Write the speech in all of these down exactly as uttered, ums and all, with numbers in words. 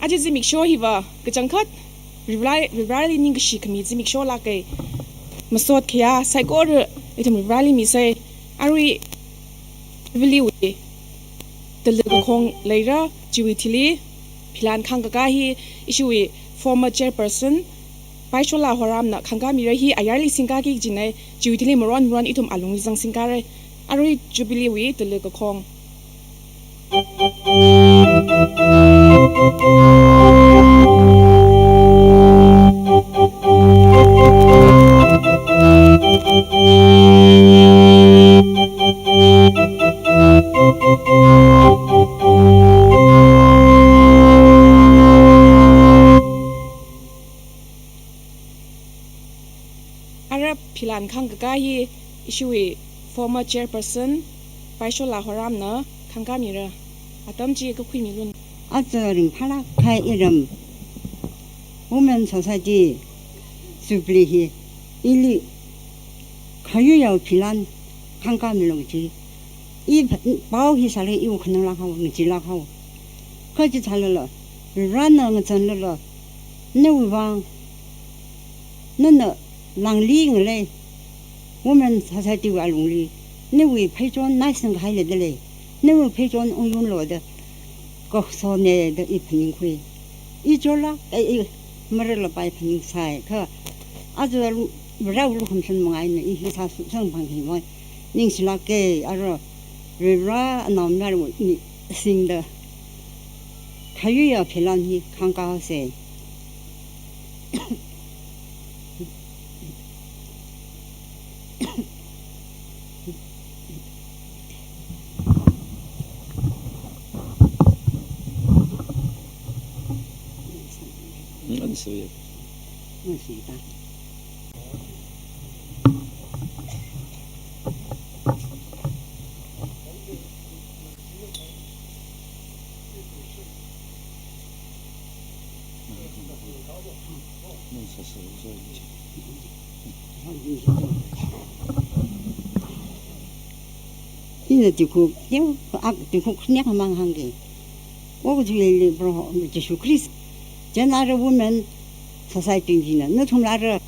Aja zimiksho hiva kachangkhat Varivarali, Varivarali ningkashi khami zimiksho lāka. Masot khayā saikora ithum Varivarali misei. Arui Jubilee wui tala kakhong leira, chiwui thili philan khangkakā hi ishiwui former chairperson Paishola Horamna khangkāmira. Hi ayarli singkāki kajina, chiwui thili maron maron ithum alungli zang singkāra. Arui Jubilee wui tala kakhong. Ara philan khangkakā hi ishiwui former chairperson Paishola Horamna khangkāmira. Atam chi kakhuimilun. Aja ringphālāk kahai iram Women Society Jubilee hi ili khayuiya philan khangkāmilu chi. I pao hi sālei iwui khananglāk haowa, ngacheelāk haowa. Kha chithālala, Varena ngazanlala, nawui vang, nana langli ngalei, Women Society wui alungli, nawui pheichon naisang kahai leidalei, nawui pheichon ungyunlu da, kasona da i phaningkhui. I chola, ai, i maralapai phaningsai, kha aja Varewui lukhamashan manga eina i hi sāsang phang hi moi. Ningshilāka, ara Varewui anaomayarana singda khayuiya philan hi khangkāsa. Ina tikhuk, tikhuk khaniak mang hāngki. Okathuili Proho Jishu Christ. Chieina ara Women Society bingna, nathumla ara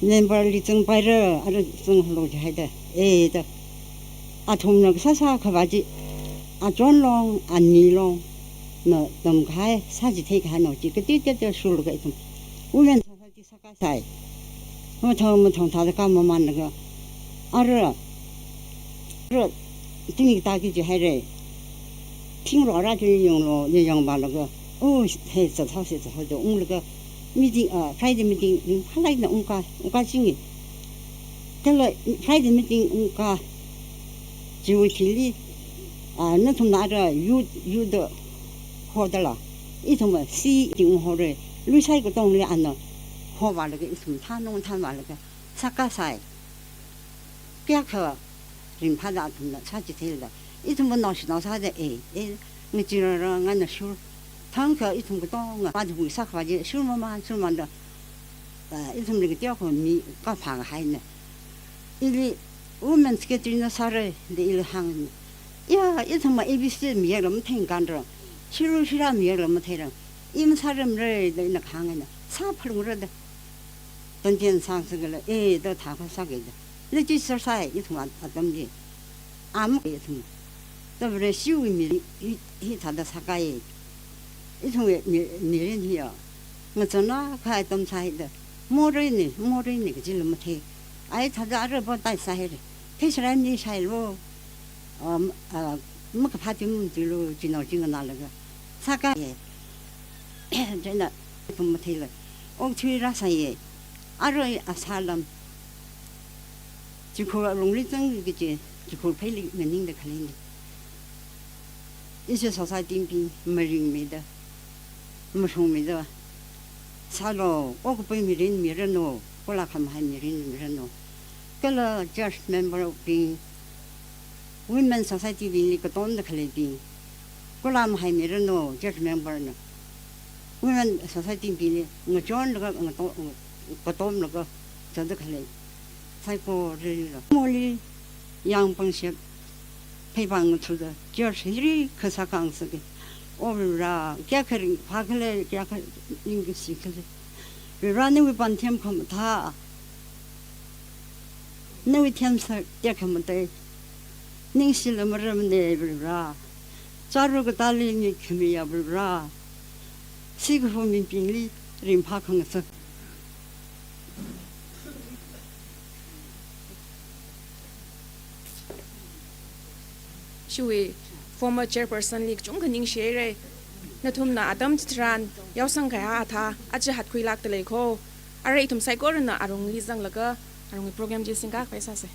member li zangpaira, ara zanglu jihaida. Eh da. Athumna kasāsā khavā chi, achon long, ani long, na tamkahai, sāchitheikahai no chi, kateoteoda shurlaga ithum Women Society sākasai. Mathang mathang thāda kamamanlaga, ara, ara, tini tāki jihaira. Thingrora tini yanglu, ni yangvālaga, oh, he, zathaosa, zathaosa, unglaga, meeting, ah, Friday meeting, ringphālāk eina ungka, ungkachinga. Kala Friday meeting ungka, chiwui thili, ah, nathumna ara youth, youth da hodala, ithumva si ting unghora, luisai katongli ana hovālaga ithum thanung thanvālaga sākasai. Kayākha ringphāda athumna sāchitheila, ithumva naoshinao sāda, eh, eh, ngacheerara ngana shur. Thangkha ithum katonga, pathum sākhavā chi, shurmamān, shurmamānda, ah, ithumli kateokha mi kaphā kahaina. Ili Women Secretary na sāra da ili hāngna. Ya, ithumva A B C mayekla matheingānra. Shiru shira mayekla matheira. I masāramra da ina kahāngna. Sāphalungra da. Tontian sāsākhala, eh, da thākha sākida. Legislature sāi, ithum at-, atam chi. Am ithum. Tabre shiwui mi hi, hithāda sākai. Ithumwui mi, mirin hiya. Ngazanlāk kahai atam sāhaida. Moreina, moreina kajila mathei. Ai thāda ara bo tai sāhaira. Theishirai mi shailu. Um, uh, makaphā tim tilu, chinao chinganālaga sākaiya. Chieina ithum matheila. Okathui rāsāya. Arui asālam. Chikhur alungli zangki kaji, chikhur pheili nganingda khaleina. Ishi society bing maringmida, mashungmida sālu, okapui mirin miranu, kula khamahai mirin miranu. Kala church member bing, Women Society bingli katomda khaleibing, kula mahai miranu, church member na. Women Society bingli ngachonlaga, ngato-, katomlaga zangda khalei saikorali. Moli yangpangshap, pheipang ngathuda, church hiri kasā kang sāki. O Varivara, kayākha ringphākhala, kayākha ningkashi khala. Varivara, nawui pānthem khamathā, nawui themsak tekhamatei ningshila maramne Varivara. Chāra katali mikhamiya Varivara, sikaho mibingli ringphā khangasak. Ishiwui former chairperson li kachungkha ningshihaira. Nathumna atam chitharan yaosang kahai athā aja hatkhuilākda lei kho. Arui ithum saikorana arungli zanglaga arungwui program chi singkakhavai sāsa.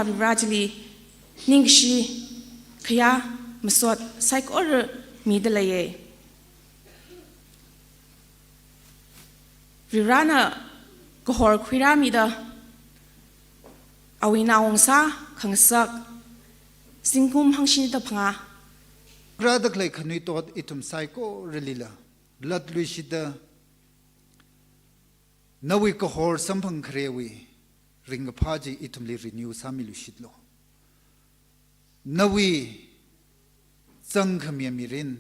Varivarā chili ningkashi, khayā, masot saikora mida leiya. Varivarāna kahor khuirāmida, awui naongasā khangasak zingkum hangshinida phangā. Rāda khalei khanuithot ithum saikoralila latluishitda, nawui kahor samphang kharewui ringkaphā chi ithumli renew sāmiluishitlu. Nawui zangkhamiya mirin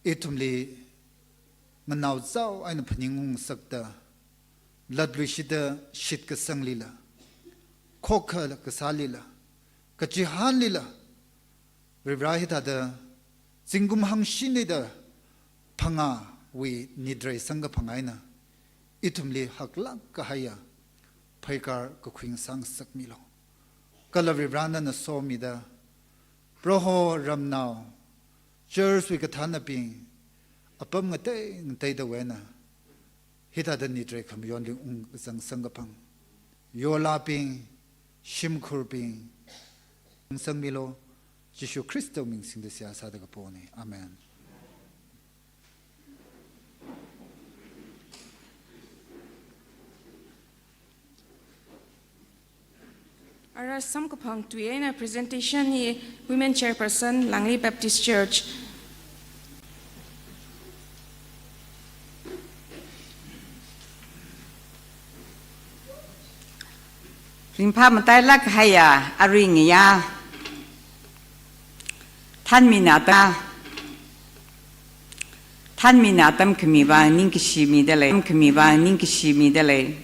ithumli nganao zao eina phaningungngasakta, latluishitda shitkasanglila, khokkha kasālila, kachihānlila, Varivarā hithāda zingkum hangshinida phangāwui nitrei samkaphang eina ithumli haklāk kahaiya pheikar kakhuingasang ngasakmilu. Kala Varivarā nana somida, Proho ramnao, church wui kathānnabing, apam ngatei ngateida eina hithāda nitrei khamayonli ungkazang samkaphang, yolābing, shimkhurbing sangmilu. Jishu Khristawui ming singda seihā sāda kapona. Amen. Ara samkaphang tui eina presentation hi Women Chairperson, Langli Baptist Church. Ringphā matailāk kahaiya arui ngayā, thanmina ta, thanmina atam khami vang ningkashi mida lei, khami vang ningkashi mida lei.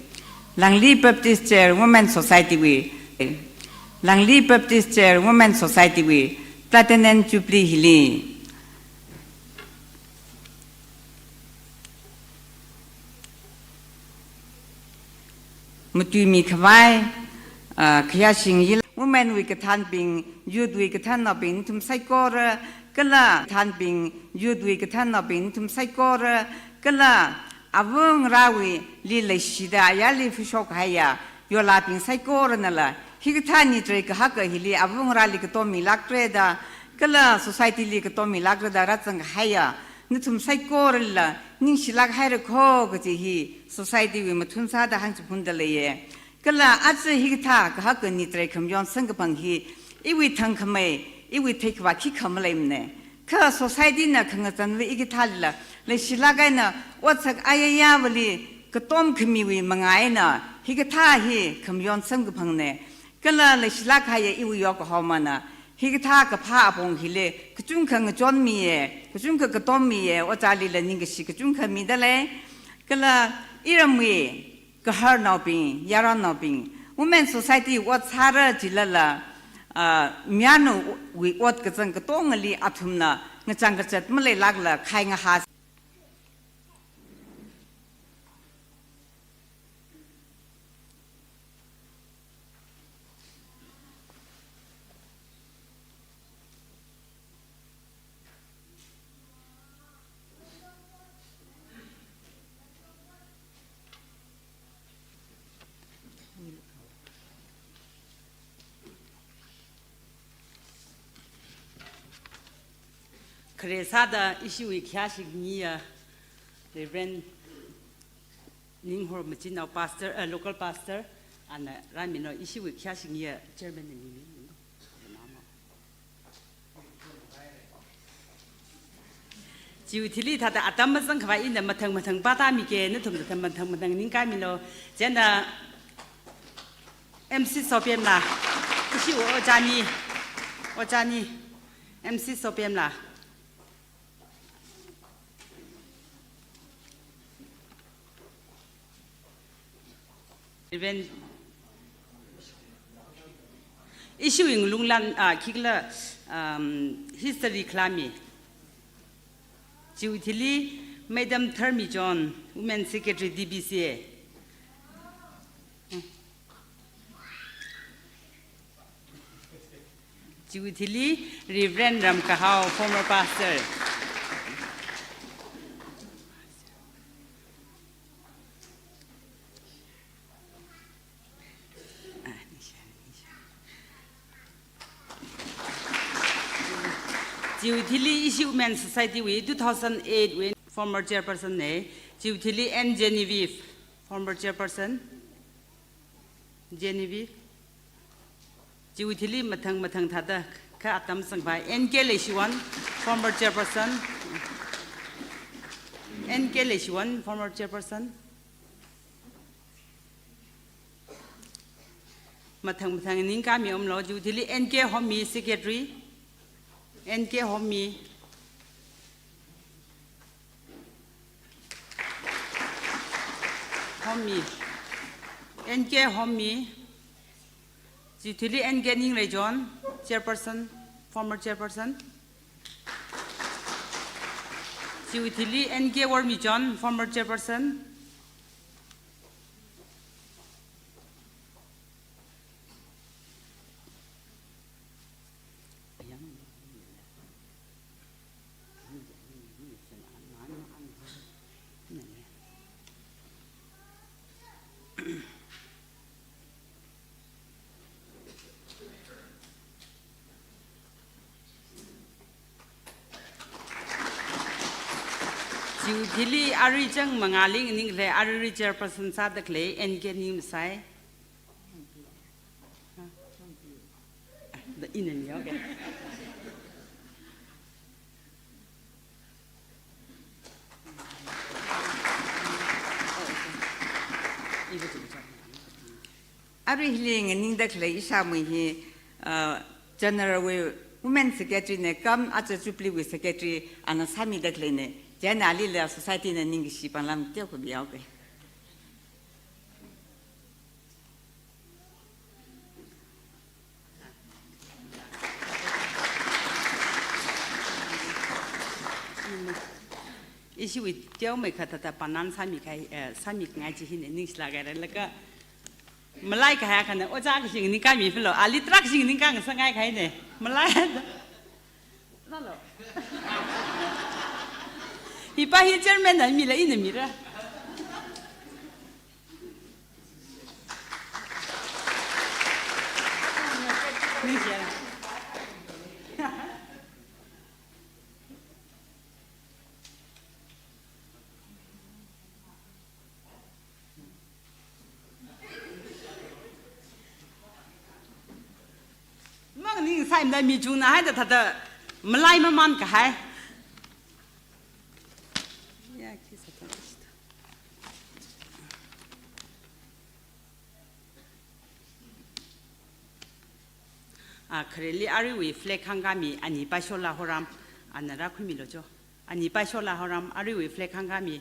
Langli Baptist Church Women Society wui, Langli Baptist Church Women Society wui Platinum Jubilee hili matuimi khavai, ah, khayāshing yila, women wui kathānbing, youth wui kathānnaobing, nathum saikora, kala kathānbing, youth wui kathānnaobing, nathum saikora, kala avangarāwuili leishida ayarli phashok kahaiya yolābing saikoranala hikathā nitrei kahaka hili avangarāli katom milākra da, kala society li katom milākra da rāzang kahaiya nathum saikorala ningshilāk haira kho kaji hi society wui mathun sāda hāngchiphunda leiya. Kala aja hikathā kahaka nitrei khamayon samkaphang hi iwui thangkhamei, iwui theikhavā khikha maleimana. Kha society na khangazanva hikathālila leishilāk eina otsak ayayāvali katom khamiwui manga eina hikathā hi khamayon samkaphangne. Kala leishilāk kahaiya iwui yokahaomana hikathā kaphā apong hili kachungkha ngachonmiya, kachungkha katommiya, ojālila ningkashi kachungkha mida lei. Kala iramwui gaharnaobing, yaronnaobing, Women Society ot sāra jilala, ah, mayarnaowui ot kazang katongali athumna ngachang kachat maleilākla khai ngahā. Khare sāda ishiwui khayāshing ngiya Reverend Ninghor Machinao Pastor, eh, local pastor, ana rāmino ishiwui khayāshing ngiya chairman na mimi. Chiwui thili thāda atam mazang khavai ina mathang mathang pātāmike, nathum thāda mathang mathang ningkaimilo. Chieina M C Sopemla, ishi ojāni, ojāni, M C Sopemla. Even ishiwui ngalunglan, ah, khikhala, um, history khalami. Chiwui thili Madam Tharmi John, Women Secretary D B C A. Chiwui thili Reverend Ramkahao, former pastor. Chiwui thili ishi Women Society wui two thousand eight wui former chairperson na. Chiwui thili N Genevieve, former chairperson. Genevieve. Chiwui thili mathang mathang thāda kha atam sangpai. N K Leishiwon, former chairperson. N K Leishiwon, former chairperson. Mathang mathang ningkami umlo. Chiwui thili N K Homi, secretary. N K Homi. Homi. N K Homi. Chiwui thili N K Ningreichon, chairperson, former chairperson. Chiwui thili N K Wormichon, former chairperson. Chiwui thili arui chang mangāli nganing khalei, aruirui chairperson sāda khalei, N K Ningmasai. Da ina ni, okay. Arui hili nganingda khalei ishāmei hi, uh, General wui Women Secretary na, kam aja Jubilee wui Secretary ana sāmida khaleina. Chieina alila society na ningkashi panglam teokha mihaoke. Ishiwui teomeikha thāda panan sāmi kahai, eh, sāmi ngai chi hina ningshilak haira laga. Malaikahai akhana, ojā kashi nganingkami philo, ali tarākha kashi nganingkami sāngai kahaina. Malai. Nalo. Hipa hi chairman na mila ina mira. Mang ning sai mda mi chungna haida thāda malai maman kahai. Ya, khi sa ta. A, khareli aruiwui flag hāngkami Ani Paishola Horam, ana rākhuimilu cho. Ani Paishola Horam, aruiwui flag hāngkami.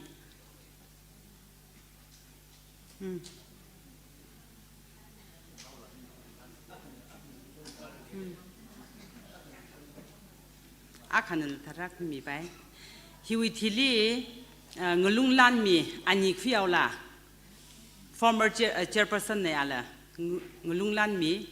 Hmm. Hmm. Akhana thāda rākhuimipai. Hiwui thili, uh, Ngalunglanmi Ani Khuiyaola. Former chair, uh, chairperson na ala. Ng-, Ngalunglanmi.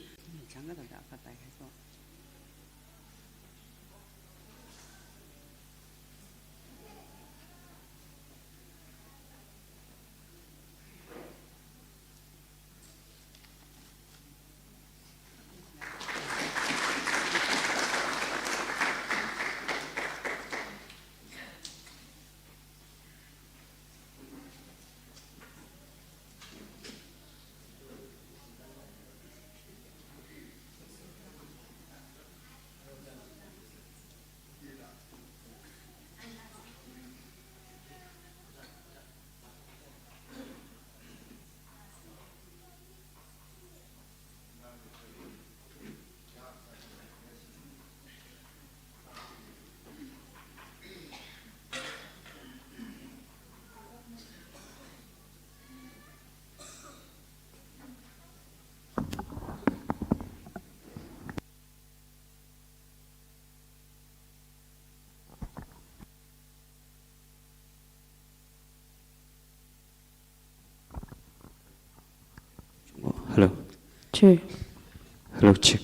Hello. Check. Hello, check.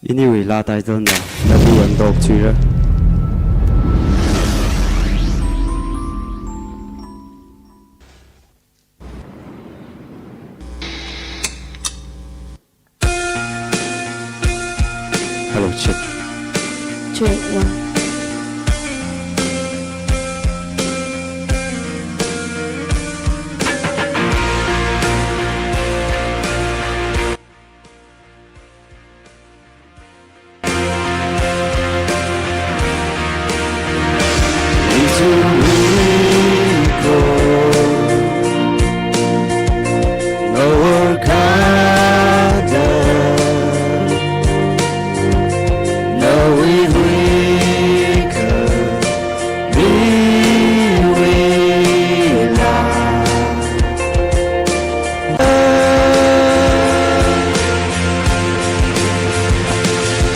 Iniwui laa title na Nabi Yangdok Chuira. Check. Check, one.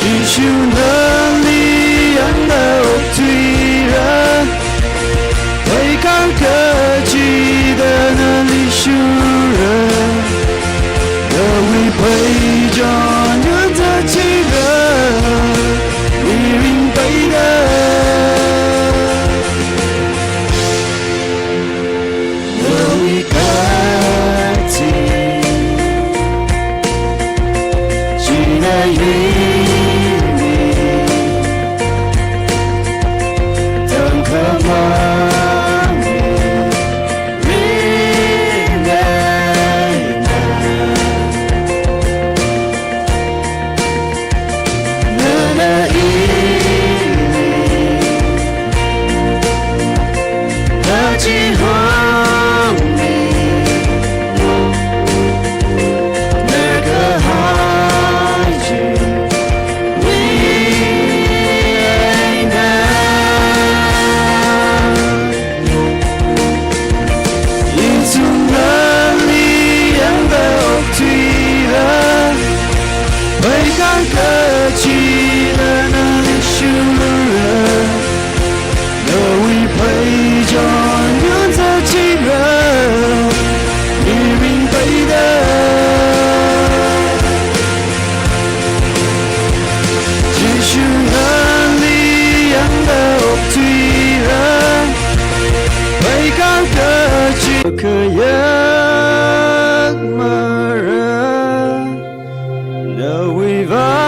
Jishu nali yangda okthuira, pheikār kachida nali shurra, nawui phei chān yangda chira, mirin peida. Nawui kachi, china yimi, tangkhamang mi, ringaina. Nana ili, kachi hongmi, naka haji, ringaina. Ithum nali yangda okthuira, pheikār kachida nali shurra, nawui phei chān yangda chira, mirin peida. Jishu nali yangda okthuira, pheikār kachi khayākmara, nawui vang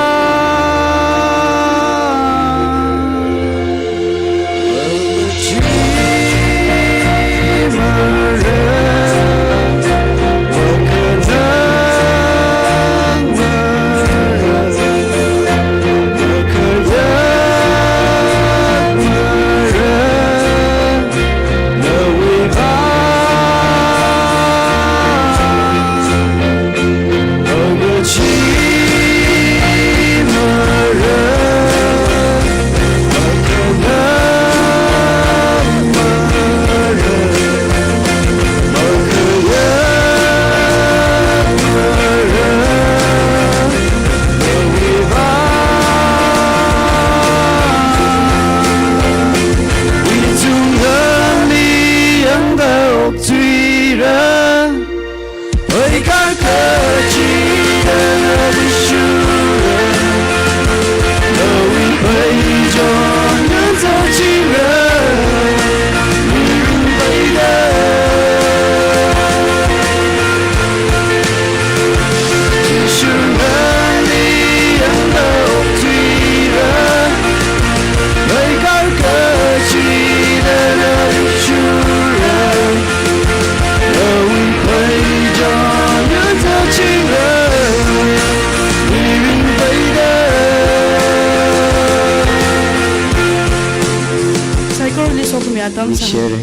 Saikorali sokhami atam sangha. Share.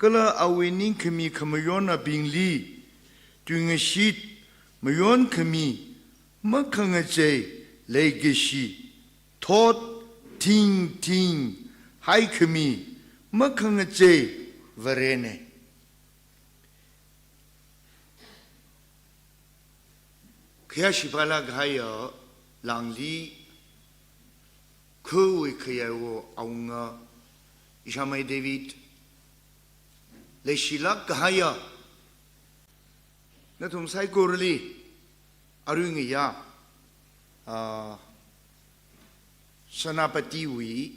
Kala awui ningkhami khamayonnaobingli tuingashit mayonkhami makhangachei leikashi, thot thingthing haikhami makhangachei Varena. Khayāshi phalāk kahaiya langli khawui khayāwo awunga Ishamai David, leishilāk kahaiya Nathum saikorali arui ngayā, ah, Senapatiwui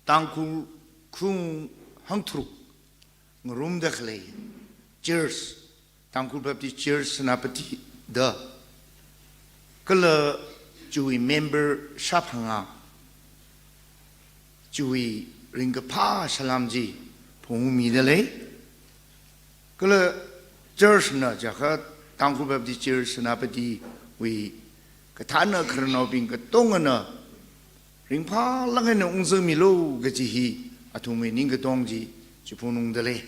Tangkhul khung hangtharuk ngarumda khalei church, Tangkhul Baptist Church Senapati da, kala chiwui member shāphangā, chiwui ringkaphā salam chi phongmida lei. Kala church na jiakha, Tangkhul Baptist Church Senapatiwui kathāna khararnaobing katongana ringphālāk eina ungzangmilu kaji hi athumwui ningkatong chi chiphunungda lei.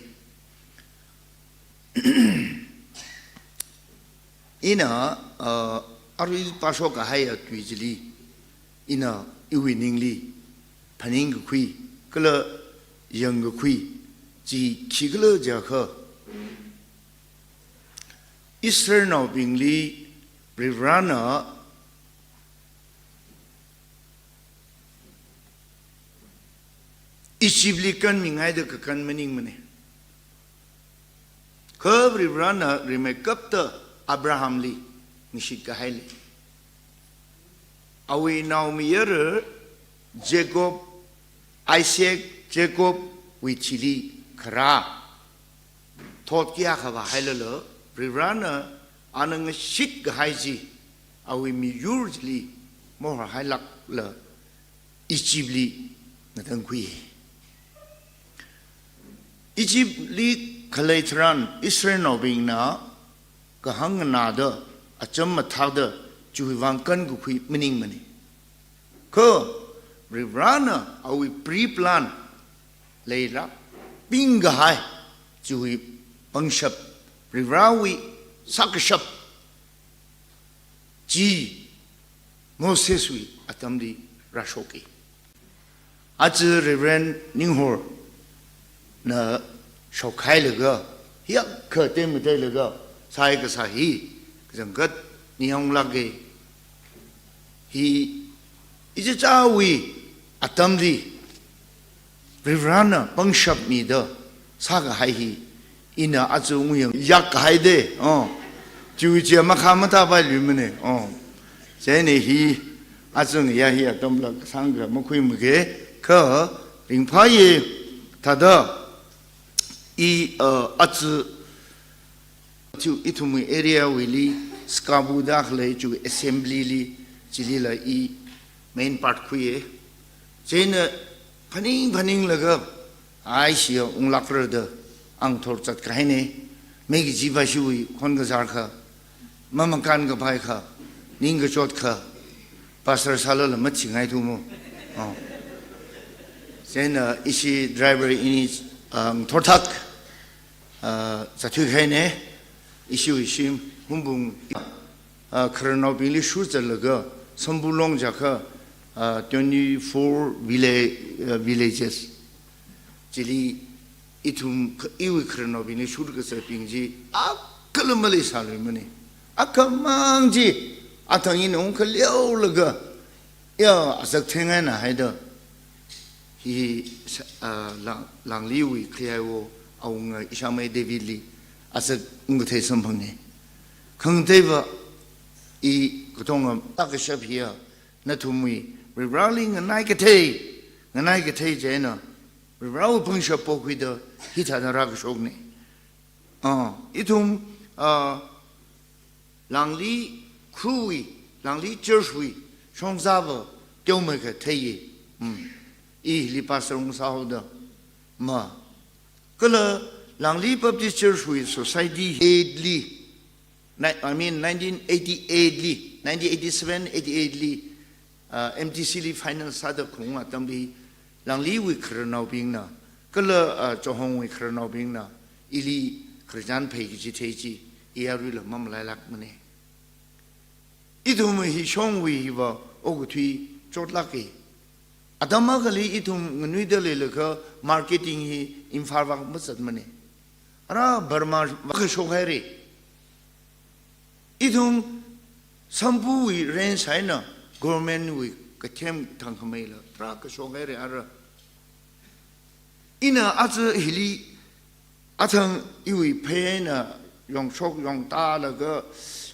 Ina, uh, arui pāshok kahaiya tui chili, ina iwui ningli phaningkakhui kala yangkakhui chi khikhala jiakha, Israelnaobingli Varivarana Egyptli kanmingaida kakān maningmana. Kha Varivarana rimeikapta Abrahamli ngashit kahai lei. Awui naomayara Jacob, Isaac, Jacobwui thili kharā thot kayākha vāhailala, Varivarana ana ngashit kahai chi awui miyur chili mahorhailākla Egyptli ngatangkhui. Egyptli khalei tharan Israelnaobingna kahāng nganāda, acham mathāda, chiwui vang kankakhui maningmana. Kha Varivarana awui pre-plan leilāk pingkahai chiwui pangshap, Varivarawui sākashap chi Moseswui atamli rāshoka. Aja Reverend Ninghorna shokhailaga, hiyākha tei mateilaga sāhai kasā hi kachangkhat ningyānglāka. Hi ichichāwui atamli Varivarana pangshap mida sākahai hi, ina aja ngungyāngyāk kahai da, oh. Chiwui chi makhā matāpailuimana, oh. Chieina hi aja ngayā hi atamla kasāngkha makhuimaka, kha ringphāya. Thāda i, uh, aja chiwui ithumwui area wuili, Sikabuda khalei chiwui assembly li, chilila i main part khuiya. Chieina phaning phaninglaga, ai, shiya unglākra da, ngathor zatkahaina. Mei kaji va shiwui khon kazar kha, mamakān kapai kha, ning kachot kha, pastor sālala machingai thumo. Oh. Chieina ishi driver ini, ah, ngathor thak, ah, zatthuikahaina, ishiwui shim Hungpung, ah, khararnaobingli shurzatlaga, Sambu Long jiakha, ah, twenty-four villa-, ah, villages chili ithum kha-, iwui khararnaobingli shurkazatbing chi akhala maleisāluimana. Akhamang chi athang ina ungkhaleolaga, ya, azak theingaina haida. Hi sa-, ah, Lang-, Langliwui khayaiwo awunga ishāmei Davidli azak ungkathei samphanga. Khangateiva i katonga sākashap hiya nathumwui Varivarali nganai kathei, nganai kathei chieina Varivarawui pangshap pokhuida hithāda rākashokna. Ah, ithum, ah, Langli khawui, Langli church wui shongzāva teomeikha theiya. Hmm. Ili pastor ungsāhaoda ma. Kala Langli Baptist Church wui society head li, ni-, I mean, nineteen eighty-eight li, nineteen eighty-seven, eighty-eight li, ah, M T C li finance sāda khaung atamli, Langliwui khararnaobingna, kala, ah, Johongwui khararnaobingna, ili khararchan phei kaji thei chi, i aruila mamalailākmana. Ithum hi shongwui hiva okathui chotlāka. Atam akhali ithum nganuida leilakha marketing hi Imphal vak mazatmana. Ara Burma vak kashok haira. Ithum Sambuwui range eina government wui kathem thangkhameila tarākha shok haira ara. Ina aja hili athang iwui phei eina yongshok yongtālaga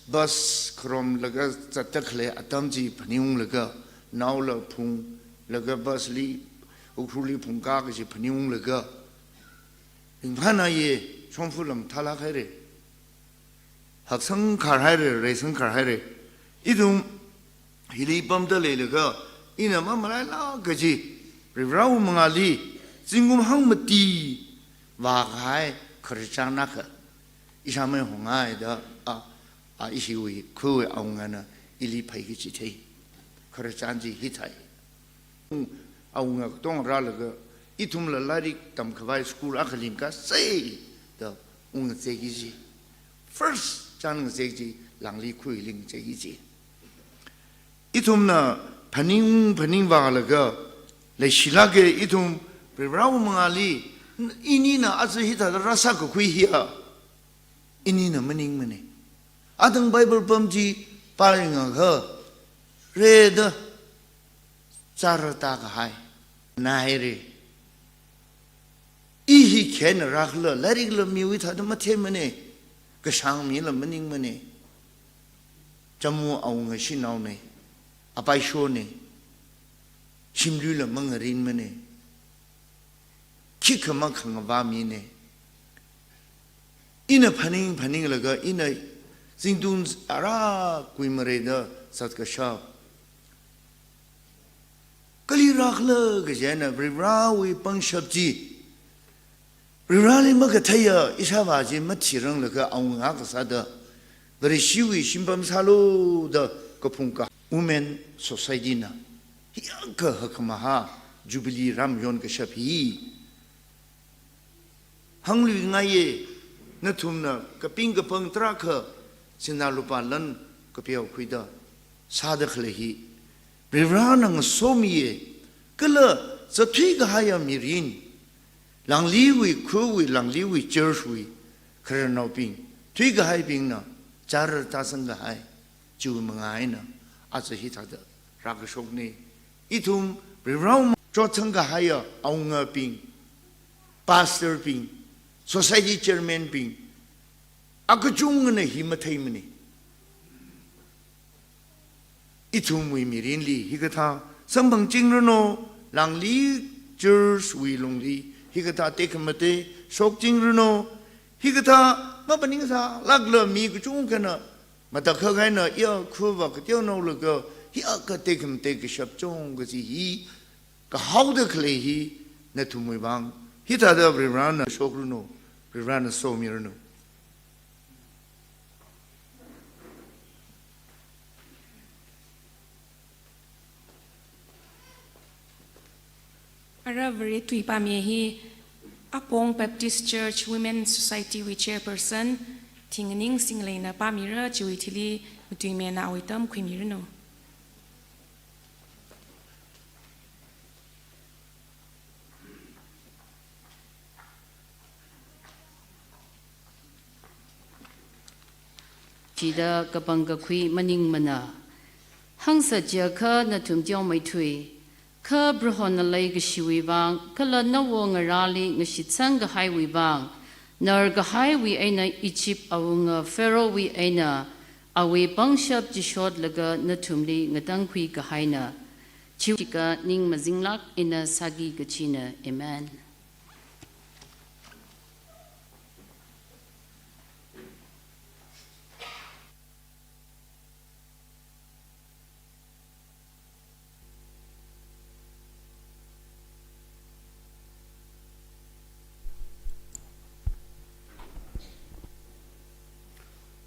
bus kharomlaga zatda khalei atam chi phaningunglaga, naola phunglaga busli, Ukhrulli phungkā kaji phaningunglaga, ringphānāye, shongfa lam thālāk haire. Haksang khar haire, reisang khar haire. Ithum hili pamda leilaga, ina mamalailāk kaji, Varivarāwui mangāli, zingkum hangmati vākahai khararchan akha ishāmei hongngaida, a, a, ishiwui, khawui awungana ili phai kaji thei. Khararchan chi hithāi. Awunga katonga rālaga, ithumla lairik tamkhavai school akha lingkasai da ungazeki kaji. First chān ngazeki kaji, Langli khuili ngazeki kaji. Ithumna phaning, phaningvālaga, leishilāke ithum Varivarāwui mangāli, inina aja hithāda rāsākakhui hiya, inina maningmane. Athang Bible pam chi pāyangakha, rida chara tākahai, naire. I hi khena rākhala, lairikla miwui thāda matheimane, kashāng mila maningmane. Chamu awunga shanaone, apaishone, shimluila mangarinmane, khikha makhangavā mine. Ina phaning, phaninglaga, ina zingtun ara kuimareida zatkashap kali rākhala kaji eina, Varivarāwui pangshap chi, Varivarāli makatheiya ishāvā chi mathiranglaga awunga kasāda, Vareshiwui shimpam sālu da kaphung ka Women Society na hiyākha hakkhamahā Jubilee rāmayonkashap hi hāngluingaiye. Nathumna kaping kapāng tarākha sinā lupā lan kapiao khuida sāda khalei hi Varivarāna ngasomiye. Kala zatthui kahaiya mirin, Langliwui, khawui, Langliwui church wui khararnaobing, thuikahaibingna chara tāsang kahai, chiwui mangā eina aja hithāda rākashokne. Ithum Varivarāwui chotsang kahaiya awungabing, pastor bing, society chairman bing, akachungana hi matheimane. Ithumwui mirinli hikathā samphangchingranu, Langli church wui lungli hikathā tekhamatei shokchingranu. Hikathā maphaningsālākla mi kachungkhana matakhak eina iya khuva kateonaolaga hiyākha tekhamatei kashap chong kaji hi, kahaoda khalei hi nathumwui vang hithāda Varivarāna shokranu, Varivarāna somiranu. Ara Vare tui pāmi hi Apong Baptist Church Women Society wui chairperson Thinganing Singleina pāmira, chiwui thili matuimena awui tam khuimiranu. Chida kapangkakhui maningmana. Hāngsa chiakha nathum teomeithui, kha Prohona leikashiwui vang, kala nawui ngarāli ngashitsang kahaiwui vang, narkahaiwui eina Egypt awunga Pharaohwui eina awui pangshap chi shotlaga nathumli ngatangkhui kahaina. Chiwui chika ning mazinglāk eina sāki kachina. Amen.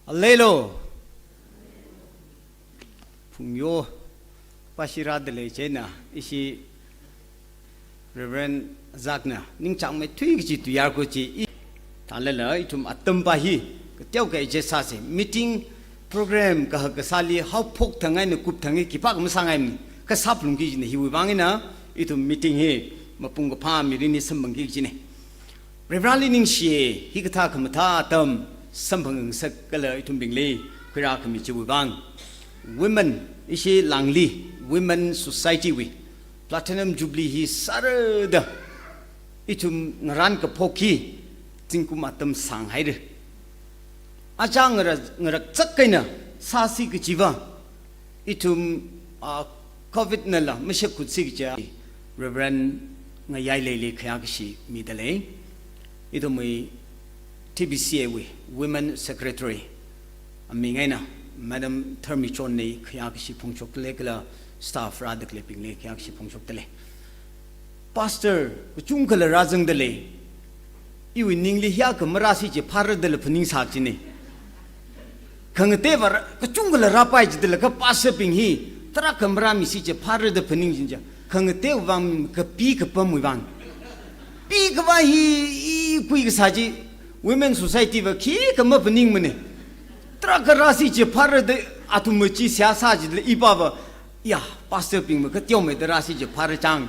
Alelo. Phungyo pashira dalei china, ishi Reverend Zakna ningchāngmeithui kaji tuiyār ko chi i. Thālala ithum atam pa hi kateo kaje sāse, meeting program kahak kasāli haophok thang eina kupthang hi khipākha masāngaimana. Kasāphalungki kajina, hiwui vang eina ithum meeting hi mapung kaphā mirinli samphangki kajina. Varivarāli ningshiye, hikathā khamathā atam samphangngasak kala ithumbingli khuirākhami chiwui vang. Women, ishi Langli Women Society wui Platinum Jubilee hi sārada ithum ngarān kaphok hi zingkum atam sānghaira. Achā ngara-, ngarakchak eina sāsi kachiva, ithum, ah, covid nala mashakkhutsi kaja, Reverend Ngayaileili khayākashi midalei. Ithumwui T B C A wui Women Secretary aming eina Madam Tharmichon li khayākashi phongshokdalei kala staff rāda khaleibingli khayākashi phongshokdalei. Pastor kachungkhala rāzangdalei. Iwui ningli hiyākha marāsi chi phāra dala phaningsā chine. Khangateiva ra-, kachungkhala rāpai chidala kha pastor bing hi tarākha marāmisi chi phāra da phaning chin cha. Khangateiwui vang kapi kapamwui vang. Pi kavā hi i kui kasā chi Women Society va khikha maphaningmane. Tarākha rāsi chi phāra da athum chi seihā sā chidala ipava. Ya, pastor bingva kateomeida rāsi chi phāra chang.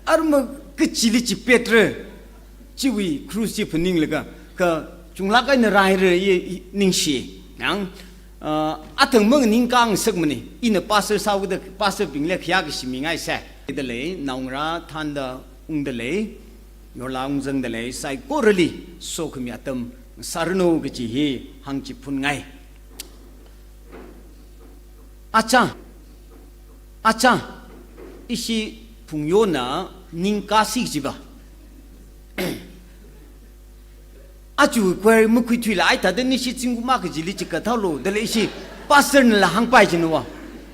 Arma kachili chi petra. Chiwui cruise chi phaninglaga, kachunglāk eina rāhaira i, i, ningshi. Yang, ah, athang mang ningkāngasakmane, ina pastor sāhaoda, pastor bingli khayākashi mingaisa. Dalei, naongarā thānda ungdalei, yorlā ungzangdalei, saikorali sokhami atam sāranu kaji hi hāngchiphunngai. Achā, achā, ishi phungyona ningkāsi chiva. Aja choir makhuithuila ai thāda nishi zingkum akha chili chikathaolu, dala ishi pastor nala hāngpai china va.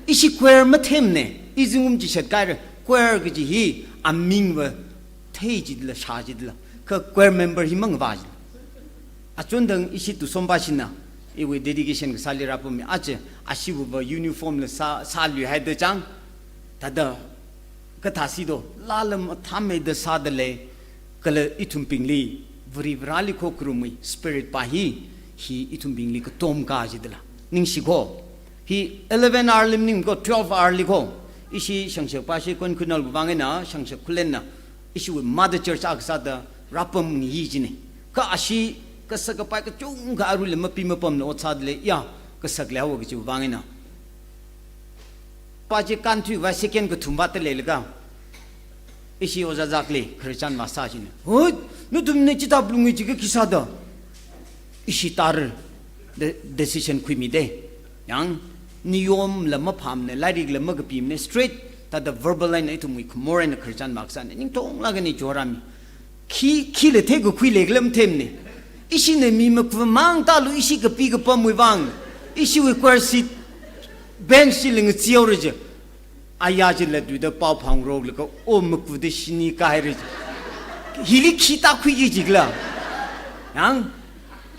Ishi choir mathemne, i zingkum chi shatkaira, choir kaji hi amingva thei chidala, shā chidala, kha choir member hi mangavā chidala. Achondang ishi Tusom bashina, iwui dedication kasāli rāpammi, aja, ashiwuiva uniform la sā, sāluihaida chang, thāda, kathāsi do, lālam athāmeida sādalei, kala ithumbingli, Varivarāli khokharumwui, spirit pa hi, hi ithumbingli katomkā chidala. Ningshi ko, hi eleven hour li maningko, twelve hour li ko, ishi shangshak pashi Konkhanal wui vang eina, shangshak khulenna, ishiwui mother church akha sāda rāpamngayi chine. Kha ashi kasak kapai kachungkha aruila mapi mapamna ot sādalei, ya, kasak leihaowa kajiwui vang eina. Pa chi kānthuiva second kathum vātda leilaga, ishi ojā zakli khararchan vāsā chine. Hoi, nathumna chithā phalungi jiakha khi sāda. Ishi tāra, de-, decision khuimide. Yang, niyomla maphāmane, lairikla makapimane, straight, thāda verbal eina ithumwui khamor eina khararchan vākasāne, ningtonglāk eina jorami. Khi, khila theikakhui leikhala mathemne. Ishina mi makuva mang tālu, ishi kapi kapamwui vang. Ishiwui choir seat bench chila ngacheehaora je. Aya chila tuida pao phāngaroklaga, o makuda shini kāhaira je. Hili khi tākhuiki jikhala. Yang,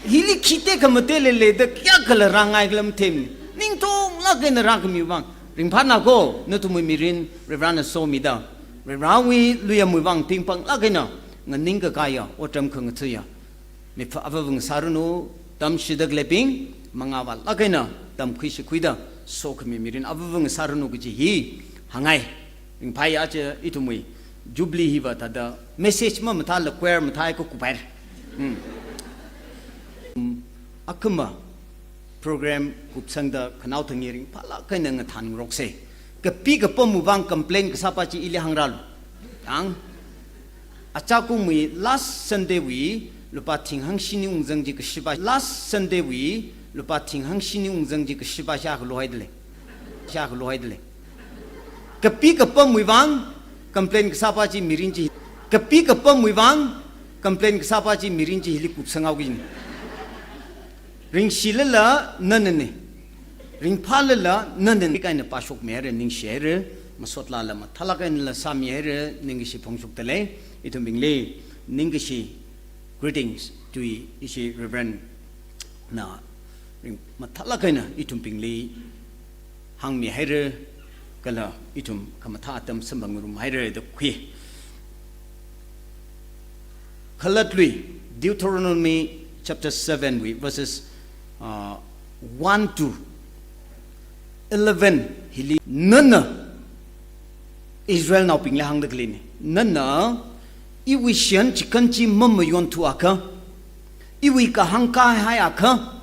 hili khi tekha matei leilei da kayākhala rāngaikhala mathem. Ningtonglāk eina rākhamiwui vang. Ringphāna ko, nathumwui mirin, Varivarāna somida. Varivarāwui luiyamwui vang tingpanglāk eina nganingkakāya, otram khangathuiya. Mipha avāva ngasāranu, tamshida khaleibing, mangāvālāk eina tamkhui shikhuida, sokhami mirin avāva ngasāranu kaji hi hāngngai. Ringphāya aja ithumwui Jubilee hiva thāda message mamathāla choir mathāi kakupaira. Hmm. Hmm. Akhama program kupsangda khanaothang hi ringphālāk eina ngathanrokse. Kapi kapamwui vang complain kasā pa chi ili hāngrālu. Yang, achā kumwui last Sunday wui lupā thinghāng shini ungzang chi kashipa, last Sunday wui lupā thinghāng shini ungzang chi kashipa shākha lohaidalei. Shākha lohaidalei. Kapi kapamwui vang complain kasā pa chi mirin chi. Kapi kapamwui vang complain kasā pa chi mirin chi hili kupsanghaoki jine. Ringshilala nanane. Ringphālala nanane. Kaina pāshokmihaira, ningshihaira, masotlala mathālāk einala sāmihaira, ningkashi phongshokdalei, ithumbingli, ningkashi greetings tui ishi Reverend na ring mathālāk eina ithumbingli hāngmihaira, kala ithum khamathā atam samphangngarumhaira da khui. Khalatlui, Deuteronomy chapter seven wui verses, uh, one to eleven hili nana Israelnaobingli hāngda khaleine. Nana iwui shiyan chikān chi mamayonthuakha, iwui kahāng kahaiakha,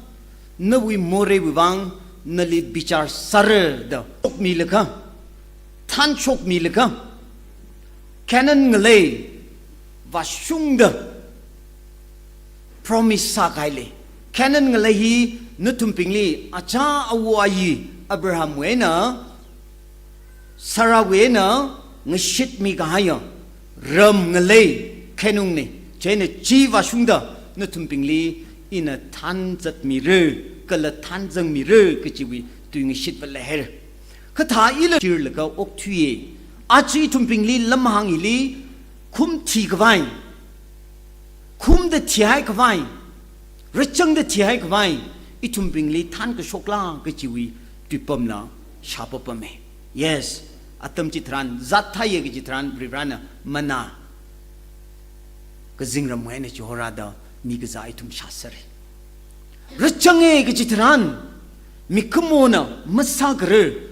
nawui moreiwui vang nali bichar sāra da shokmilaga, thanshokmilaga, Canaan ngalei vāshungda promise sākahailei. Canaan ngalei hi Nathumbingli achā awo ayi Abrahamwui eina, Sarahwui eina ngashitmi kahaiya ram ngalei khainungna. Chieina chi vāshungda nathumbingli ina thanzatmira, kala thanzangmira kajiwui tuingashit vālei haira. Kathā ila shirlaga okthuiya. Aja ithumbingli lamhāng hili khumthi khavai, khumda thihai khavai, rachangda thihai khavai, ithumbingli thankashokla kajiwui tuipamla shāpapama. Yes, atam chitharan, zat thāya kaji tharan Varivarana manna kazingramwui eina chihorāda mikazā ithum shāsera. Rachanga kaji tharan, mikumona masākharar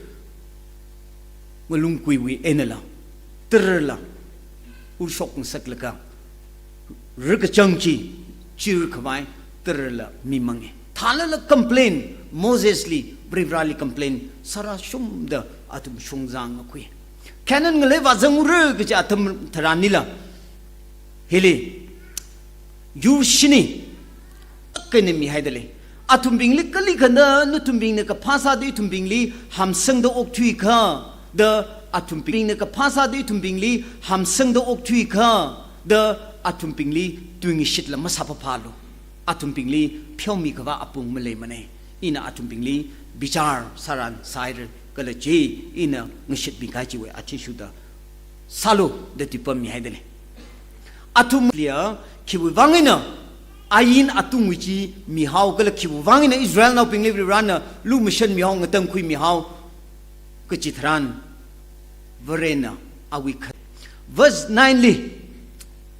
ngalungkuiwui einala, tarala, urshok ngasaklaga, rakachang chi chirkhavai tarala mimanga. Thālala complain, Mosesli, Varivarali complain sārāshungda athum shongzā ngakhui. Canaan ngalei vāzangra kaji atam tharanlila, hili yur shini kaina mihaidalei. Athumbingli kali kanda nathumbingna kaphā sāda ithumbingli hamsangda okthuikha, da athumbingna kaphā sāda ithumbingli hamsangda okthuikha, da athumbingli tuingashitla masāpapalu. Athumbingli pheomi khavā apong maleimana. Ina athumbingli bichar sāran sāhaira kala chi ina ngashitmi kajiwui athishurda sālu da tuipam mihaidalei. Athumliya khiwui vang eina ain atungwui chi mihao kala khiwui vang eina Israelnaobingli Varivarana lumashanmihao, ngatangkhuimihao kaji tharan, Varena awui kha-, verse nine li,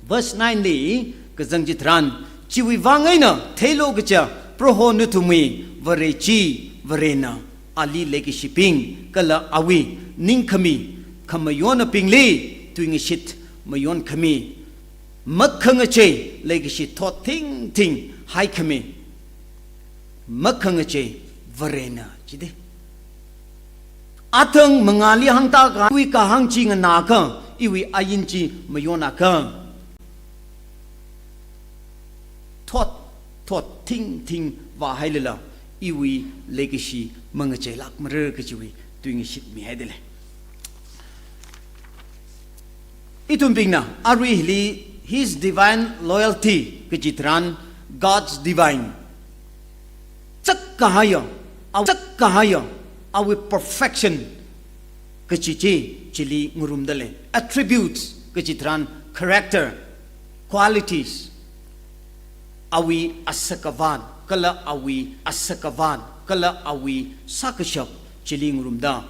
verse nine li kazang chitharan, chiwui vang eina theilu kaja Proho nathumwui Vare chi, Varena ali leikashibing kala awui ningkhami khamayonabingli tuingashit mayonkhami, makhangachei leikashi thot thingthing haikhami, makhangachei Varena jida. Athang mangāli hāngtākha, iwui kahāng chi nganākha, iwui ain chi mayonakha, thot, thot thingthing vāhailala, iwui leikashi mangacheilākmara kajiwui tuingashit mihaidalei. Ithumbingna arui hili His divine loyalty kaji tharan, God's divine, chak kahaiya, awui chak kahaiya, awui perfection kaji chi chili ngarumdalei. Attributes kaji tharan, character, qualities, awui asakavat kala awui asakavat kala awui sākashap chili ngarumda,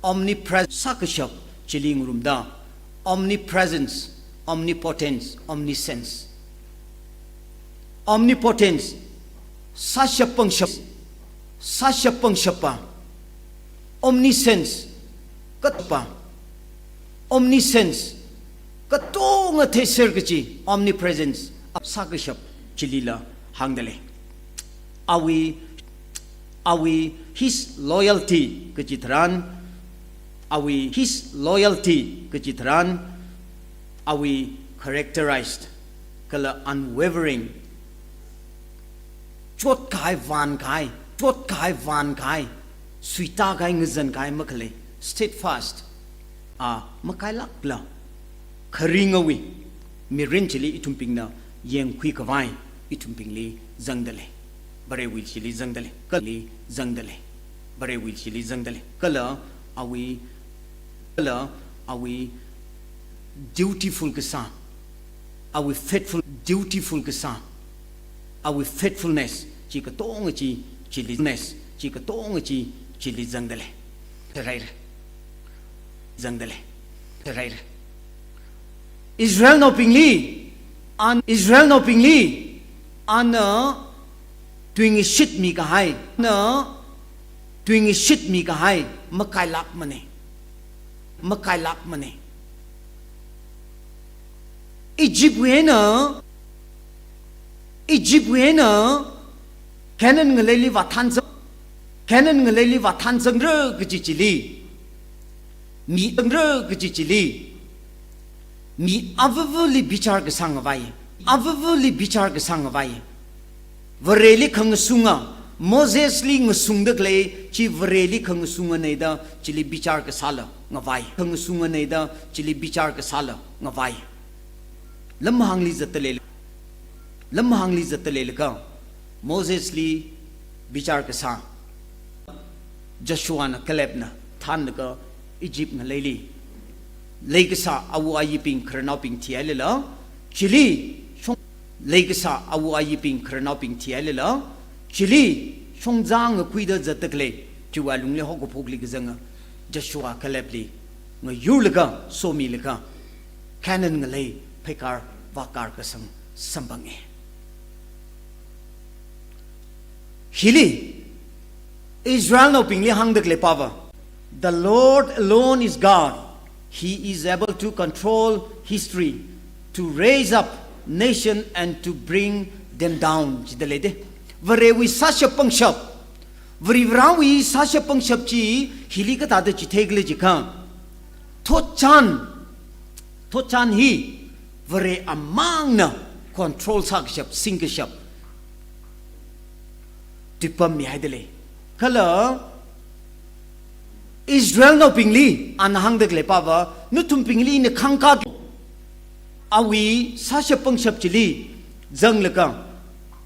omnipres-, sākashap chili ngarumda, omnipresence, omnipotence, omniscience. Omnipotence, sāshap pangshap, sāshap pangshapa. Omniscience, katpa. Omniscience, katonga theiser kaji, omnipresence, sākashap chilila hāngdalei. Awui, awui his loyalty kaji tharan, awui his loyalty kaji tharan, awui characterized kala unwavering, chotkahai vānkahai, chotkahai vānkahai, suitākahai ngazankahai makhalei, steadfast, a makailākla kharingawui mirin chili ithumbingna yangkhui khavai ithumbingli zangdalei. Varewui chili zangdalei. Kali zangdalei. Varewui chili zangdalei. Kala awui, kala awui dutiful kasā, awui faithful, dutiful kasā, awui faithfulness chi katonga chi chili, ness chi katonga chi chili zangdalei. Taraira. Zangdalei. Taraira. Israelnaobingli, an, Israelnaobingli, ana tuingashitmi kahai, ana tuingashitmi kahai makailākmana. Makailākmana. Egyptwui eina, Egyptwui eina Canaan ngaleili vāthanzang, Canaan ngaleili vāthanzangra kaji chili, mi zangra kaji chili, mi avavali bichar kasā ngavai, avavali bichar kasā ngavai. Vareli khangasunga, Mosesli ngasungda khalei chi Vareli khangasungana da chili bichar kasāla ngavai. Khangasungana da chili bichar kasāla ngavai. Lamhāngli zatda lei, lamhāngli zatda leilaga Mosesli bichar kasā. Joshuana Calebna thānlaga Egypt ngaleili leikasā awo ayibing khararnaobing thihailala, chili shong, leikasā awo ayibing khararnaobing thihailala, chili shongza ngakhuida zatda khalei chiwui alungli haokaphokli kazanga Joshua Calebli ngayurlaga somilaga Canaan ngalei pheikar vākar kasang samphange. Hili Israelnaobingli hāngda khalei pava, "The Lord alone is God. He is able to control history, to raise up nation and to bring them down," jida lei de. Varewui sāshap pangshap, Varivarāwui sāshap pangshap chi hili kathāda chitheikhala jiakha, thotchan, thotchan hi Vare amangna control sākashap, singkashap tuipammihaida lei. Kala Israelnaobingli ana hāngda khalei pava, "Nathumbingli ina khangka," awui sāshap pangshap chili zanglaga,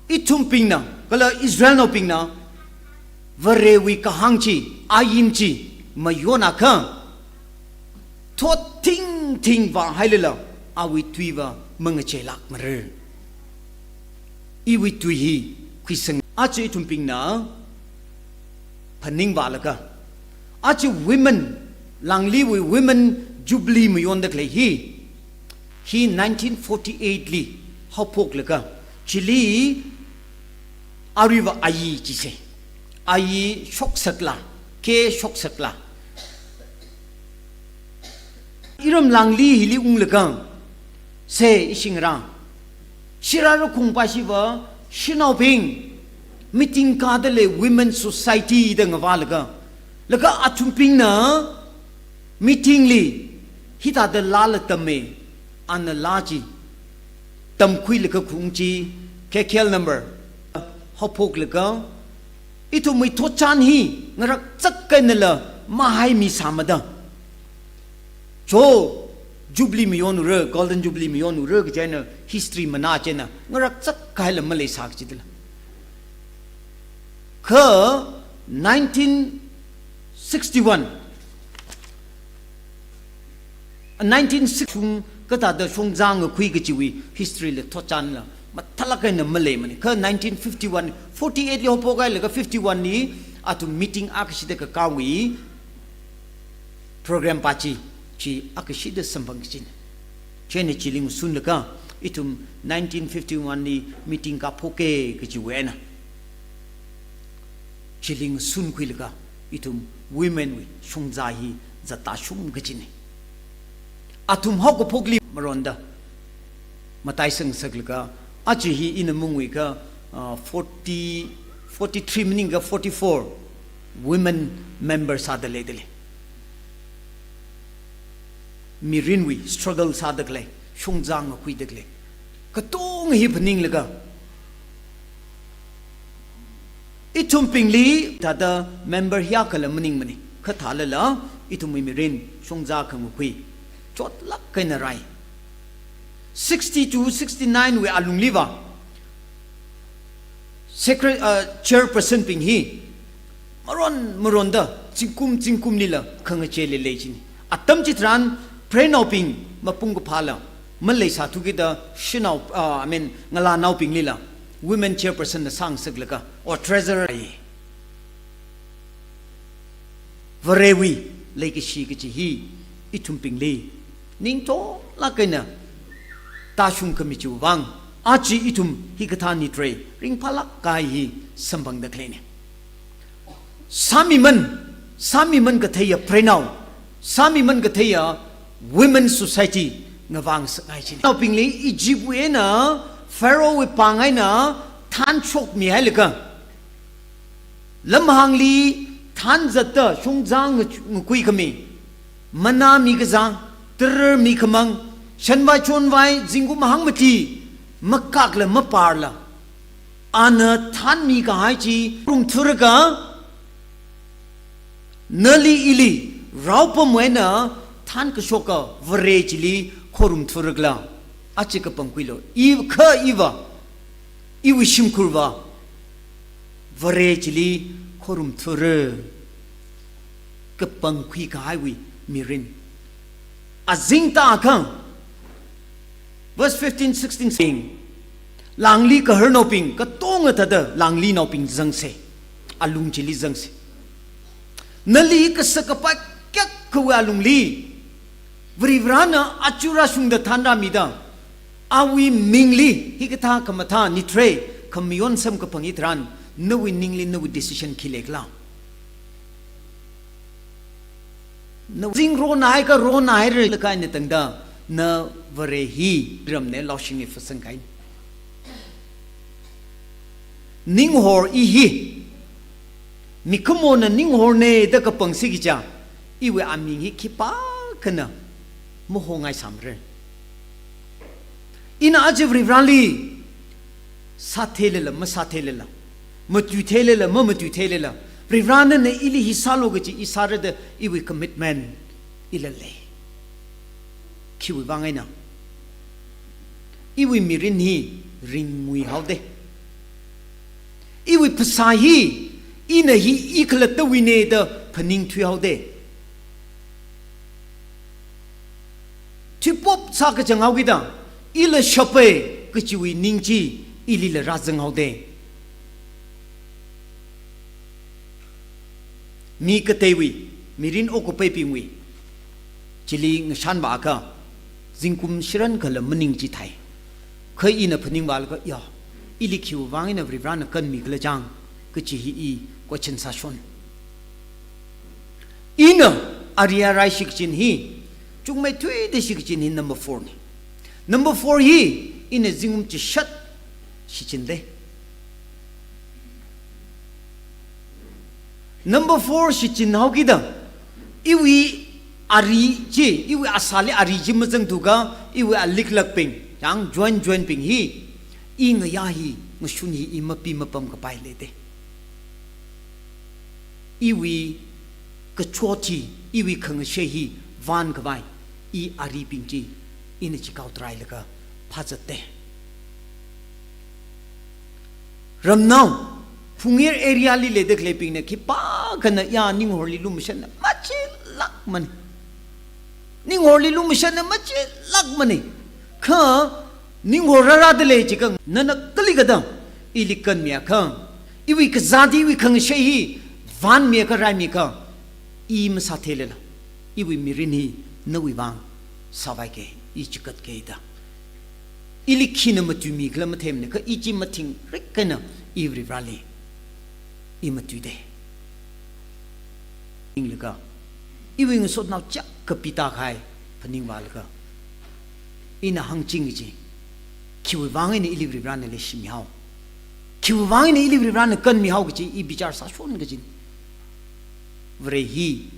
ithumbingna kala Israelnaobingna Varewui kahāng chi, ain chi mayonakha, thot thingthing vāhailala awui tuiva mangacheilākmara. Iwui tui hi khuisang. Aja ithumbingna phaningvālaga, aja women, Langliwui Women Jubilee mayonda khalei hi, hi nineteen forty-eight li haophoklaga, chili aruiva ayi chise, ayi shoksakla, ke shoksakla, iram Langli hili unglaga, se ishingra, shira rakhung pashiva, shanaobing, meeting kāda lei Women Society da ngavālaga, laga athumbingna meeting li hithāda laala tamme, ana laa chi tamkhuilaga khaung chi, K K L number, haophoklaga, ithumwui thotchan hi ngarakchak kahainala mahaimi sāmada, cho Jubilee mayonura, Golden Jubilee mayonura kaji eina history manā chieina ngarakchak kahaila maleisā kajidala. Kha nineteen sixty-one, nineteen sixty-one kathāda shongza ngakhui kajiwui history la thotchanla mathālāk eina maleimane. Kha nineteen fifty-one, forty-eight li haophokhailaga fifty-one li athum meeting akashida kakāwui program pa chi, chi akashida samphang kajine. Chieina chili ngasunlaga ithum nineteen fifty-one li meeting kāphoke kajiwui eina chili ngasunkhuilaga ithum women wui shongza hi zattāshung kajine. Athum haokaphokli maronda mataisang saklaga, aja hi ina mungwui kha, ah, forty, forty-three maningakha forty-four women member sāda leida lei. Mirinwui struggle sāda khalei, shongza ngakhuida khalei katonga hi phaninglaga, ithumbingli thāda member hiyākhala maningmane, kha thālala ithumwui mirin shongza khangakhui chotlāk eina rai. Sixty-two, sixty-nine wui alungliva secre-, uh, chairperson bing hi maron maronda zingkum zingkumlila khangachei leilei chine. Atam chitharan preinaobing mapung kaphāla maleisāthukida shanao, uh, I mean, ngalānaobinglila women chairperson na sāngasaklaga, or treasurer. Varewui leikashi kaji hi ithumbingli ningtonglāk eina tāshung khami chiwui vang, aja ithum hikathā nitrei ringphālāk kahai hi samphangda khaleine. Sāmiman, sāmiman katheiya preinao, sāmiman katheiya women society ngavāngasakngai chine. Naobingli Egypt wui eina Pharaoh wui pāng eina thanshokmihailaga, lamhāngli thanzatda shongza nga-, ngakhui khami, manā mikazā, tarar mikhamang, shanvai chonvai, zingkum hangmati, makakla maparla, Ana thanmi kahai chi rumthurga, nali ili raopamwui eina thankashoka Vare chili khorumthuragla, achi kapangkhuilu. I kha iva, iwui shimkhurva Vare chili khorumthura. Kapangkhui kahaiwui mirin. Azingta kha, verse fifteen, sixteen saying, langli kaharnaobing katonga thāda langlinaobing zangsa. Alung chili zangsa. Nali kasā kapai kyak kawui alungli Varivarana achu rāshungda thanrāmida, awui mingli hikathā khamathā nithrei khamayon samkaphang hitharan, nawui ningli nawui decision khi leikhala? Na zingronai ka ronai rālaga eina tangda, na Vare hi ramne laoshing hi fasang kahaina. Ninghor i hi, mikumona ninghorna da kapangsi kaja, iwui aming hi khipākhana mahongaisāmara. Ina aja Varivarali sātheilala, masātheilala, matuitheilala, mamatuitheilala, Varivarana ili hi sālu kaji i sāra da iwui commitment ila lei. Khiwui vang eina, iwui mirin hi ringngui haoda. Iwui phasā hi, ina hi i khalattawuina da phaningthui haoda. Thuipop sākachang haokida, ila shapa kajiwui ning chi ilila rāzang haoda. Mi kateiwui, mirin okapaibingwui chili ngashanvākha, zingkum shirankhala maning chi thai. Kha ina phaningvālaga, ya, ili khiwui vang eina Varivarana kanmikhala chang, kaji hi i question sāshon. Ina ari arai shikachin hi, chungmeithuida shikachin hi number four na. Number four hi, ina zingkum chishat shichinda. Number four shichin haokida, iwui ari chi, iwui asāli ari chi mazangthuakha, iwui aliklakbing, yang join joinbing hi, i ngayā hi, ngashun hi, i mapi mapam kapai leida. Iwui kachot chi, iwui khangashei hi vānkhavai, i aribing chi, ina chikao tarailaga phāzatda. Ramnao, Phungir area li leida khaleibingna khipākhana ya ninghorli lumashanna machilākmana. Ninghorli lumashanna machilākmana. Kha ninghor rārāda lei jiakha, nana kalikada ili kanmiakha, iwui kazāt hi, iwui khangashei hi vānmiakha, raimiakha, i masātheilala, iwui mirin hi nawui vang sāvaika, i chigatka da. Ili khina matuimikhala matheimana, kha i chi mathingrik eina i Varivarali i matuida. Ninglaga, iwui ngasotnao chak kapi tākahai phaningvālaga, ina hāngching kaji, khiwui vang eina ili Varivarana leishimi hao, khiwui vang eina ili Varivarana kanmi hao kaji i bichar sāshon kajina. Vare hi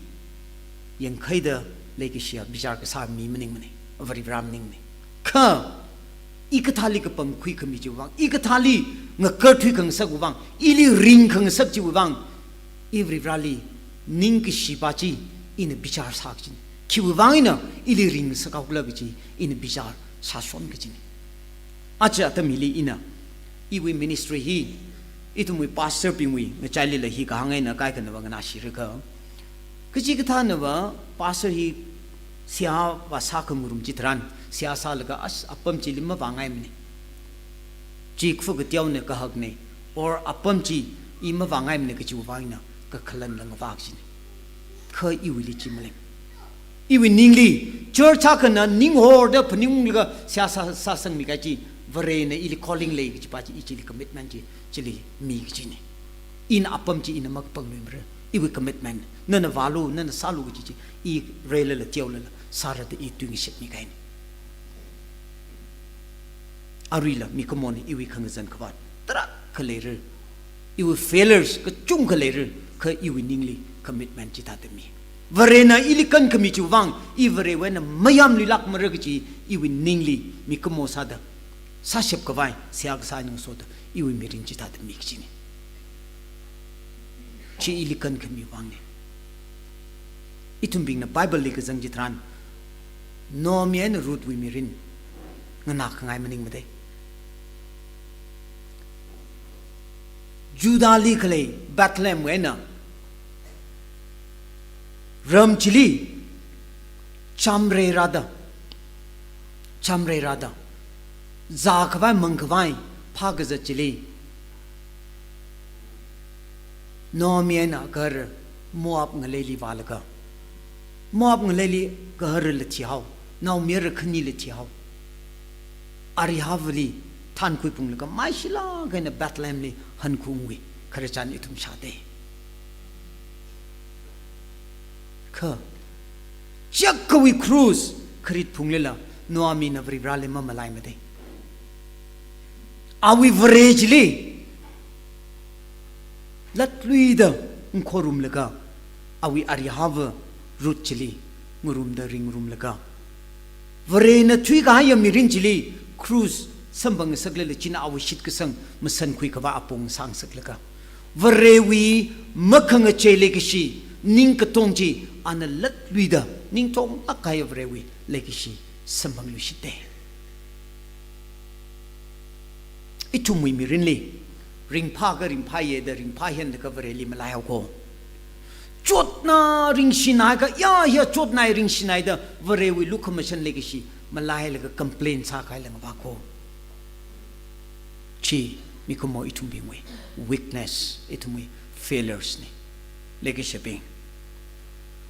yangkhaida leikashiya bichar kasā mi maningmana, Varivara maningmana. Kha i kathāli kapangkhui khami chiwui vang, i kathāli ngakarthui khangasakwui vang, ili ring khangasak chiwui vang, i Varivarali ningkashi pa chi ina bichar sā kajina. Khiwui vang eina ili ring ngasakhaokhala kaji ina bichar sāshon kajina. Aja atam hili ina, iwui ministry hi, ithumwui pastor bingwui ngachailila hi kahāng eina kaikhanava nganāshirakha, kachikathānava pastor hi seihā vāsā khangarum chitharan, seihā sālaga, as, apam chili mavāngaimana, chi kafuk kateona, kahakna, or apam chi i mavāngaimana kajiwui vang eina kakhalanla ngavā kajina. Kha iwuili chi malei. Iwui ningli, church akhana ninghorda phaningunglaga seihā sā, sāsangmi kahai chi, Varena ili calling lei kaji pa chi, i chili commitment chi, chili mi kajina. Ina apam chi ina makapangluimara, iwui commitment. Nana vālu, nana sālu kaji chi, i reilala, teolala, sāra da i tuingashitmi kahaina. Aruila mikumona iwui khangazan khavāt tarākha leira, iwui failures kachungkha leira, kha iwui ningli commitment chithāda mi. Varena ili kankhami chiwui vang, i Varewui eina mayāmluilākmara kaji iwui ningli mikumo sāda sāshap khavai, seihā kasā eina ngasoda, iwui mirin chithāda mi kachina. Chi ili kankhami vangna. Ithumbingna Bible li kazang chitharan, Naomi eina Ruthwui mirin nganākhangai maningmada. Judahli khalei Bethlehemwui eina ram chili chamrei rāda, chamrei rāda, zākhavai mangkhavai phākazat chili, Naomi eina agahar Moab ngaleili vālaga, Moab ngaleili gaharla thihao, naomayara khanila thihao. Arihavali thankhui phunglaga maishilāk eina Bethlehemli hankhui ungwui khararchan ithum shāda. Kha, chiakhawui cross kharit phunglila Naomina Varivarali mamalaimada. Awui Vare chili latluida ngakhorumlaga, awui arihava Ruth chili ngarumda ringrumlaga, Varena thuikahaiya mirin chili cross samphang ngasaklala china awui shitkasang masankhui khavai apong sāngasaklaga, Varewui makhangachei leikashi, ningkatong chi ana latluida, ningtonglāk kahaiya Varewui leikashi samphangluishita. Ithumwui mirinli, ringphāakha ringphāya da ringphāhianlaga Vareli malaihaoko. Chotna ringshinaiakha, ya, ya, chotnai ringshinai da Varewui lukhamashan leikashi malailaga complain sākahai lāngvāko. Chi mikumo ithumbingwui weakness, ithumwui failures na. Leikashibing,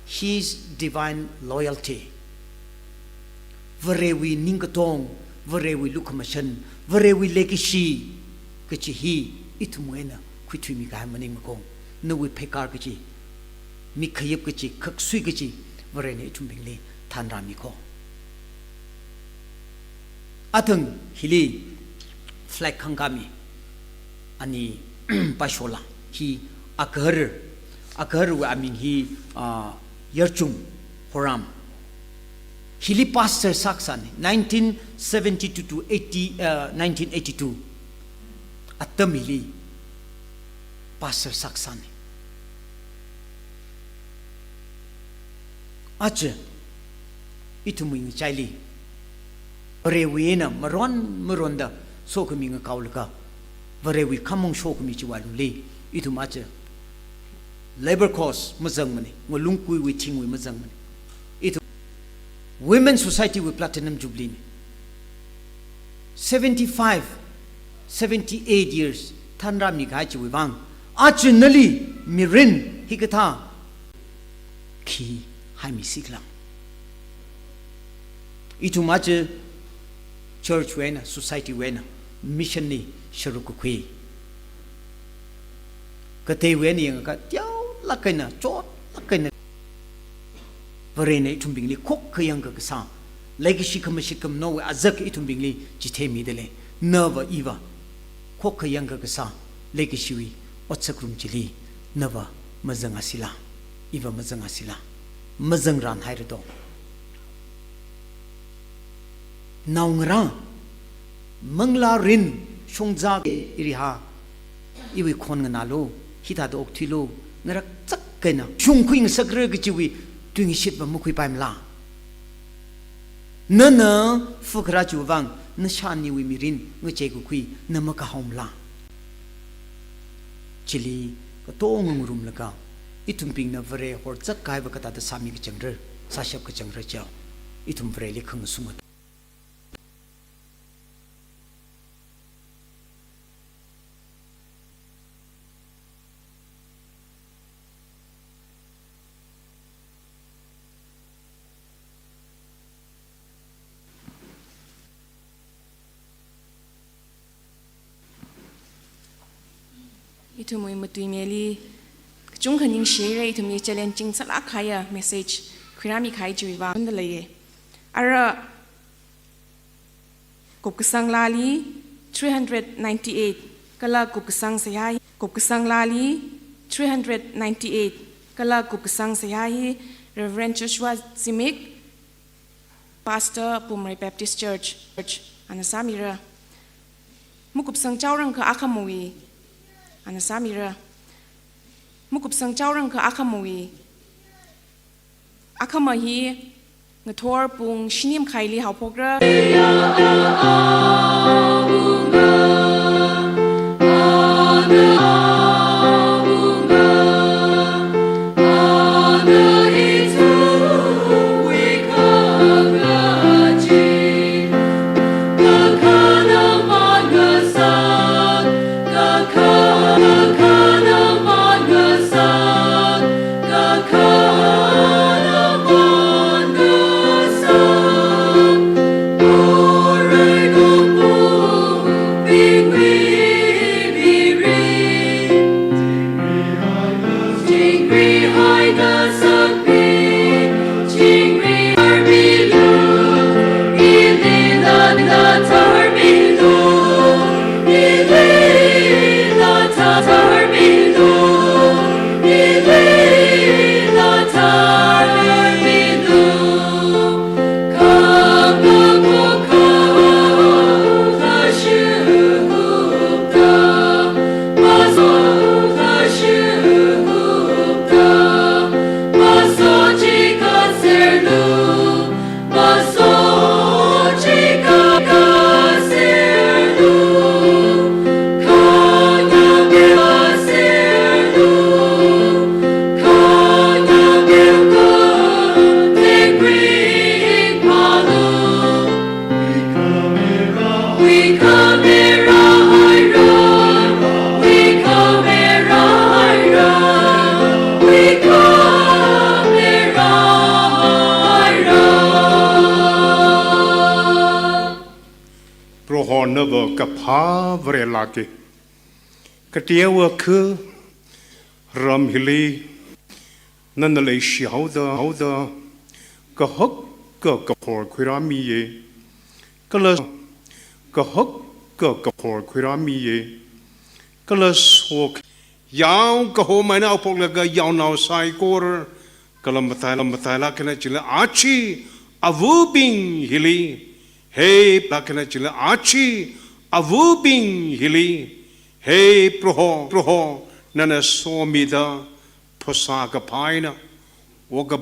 His divine loyalty, Varewui ningkatong, Varewui lukhamashan, Varewui leikashi kachi hi ithumwui eina khuithuimi kahai maningmako. Nawui pheikar kachi, mikhayap kachi, khaksui kachi, Varena ithumbingli thanrāmiko. Athang hili flag khangkami ani paishola, hi agahar, agaharwui aming hi, ah, Yarchung Horam. Hili pastor sākasāna, nineteen seventy-two to eighty, uh, nineteen eighty-two atam hili pastor sākasāna. Aja, ithumwui ngachaili, Varewui eina maron maronda sokhami ngakaolaga, Varewui khamong shokhami chiwui lungli, ithum aja labor cost mazangmana, ngalungkuiwui thingwui mazangmana. Ithum Women Society wui Platinum Jubilee na. Seventy-five, seventy-eight years thanrāmi kahai chiwui vang, aja nali mirin hikathā khi haimisi khala. Ithum aja church wui eina, society wui eina, mission li sharuk kakhui. Kateiwui eina yangakha teolāk eina, chotlāk eina, Varena ithumbingli khokkha yangkakasā, leikashi khamashit khamanaowui azak ithumbingli chitheimida lei. Nava iva khokkha yangkakasā leikashiwui otsakrum chili nava mazangasila, iva mazangasila, mazangranhaira do. Naongarā, manglā rin shongza iriha, iwui khon nganālu, hithāda okthuilu, ngarakchak eina shungkhui ngasakra kachiwui tuingashitva makhuipaimala? Nana fukharā chiwui vang, nashaniwui mirin ngachei kakhui na makahaomala? Chili katonga ngarumlaga, ithumbingna Vare horchak kahaiva kathāda sāmi kachangra, sāshap kachangra chao, ithum Vareli khangasung Ithumwui matuimeli kachungkha ningshira, ithumli challenging sālāk kahaiya message khuirāmi kahai chiwui vang da leiya. Ara kupkasang laali three hundred ninety-eight kala kupkasang seihā hi, kupkasang laali three hundred ninety-eight kala kupkasang seihā hi Reverend Joshua Zimik, Pastor, Pumrei Baptist Church, Church, ana sāmira. Makupsang chaorang kha akhamawui. Ana sāmira. Makupsang chaorang kha akhamawui. Akhama hi ngathor pung shini makhaili haophokra. Proho nava kaphā Varelāka. Kateowa kha ram hili nana leishi haoda, haoda, kahaka kaphor khuirāmiya. Kala kahaka kaphor khuirāmiya. Kala sok yao kahoma eina haophoklaga yaonao saikora, kala matai, matailāk eina chila achi avabing hili, he lāk eina chila achi avabing hili, he Proho, Proho, nana somida phasā kaphā eina, oka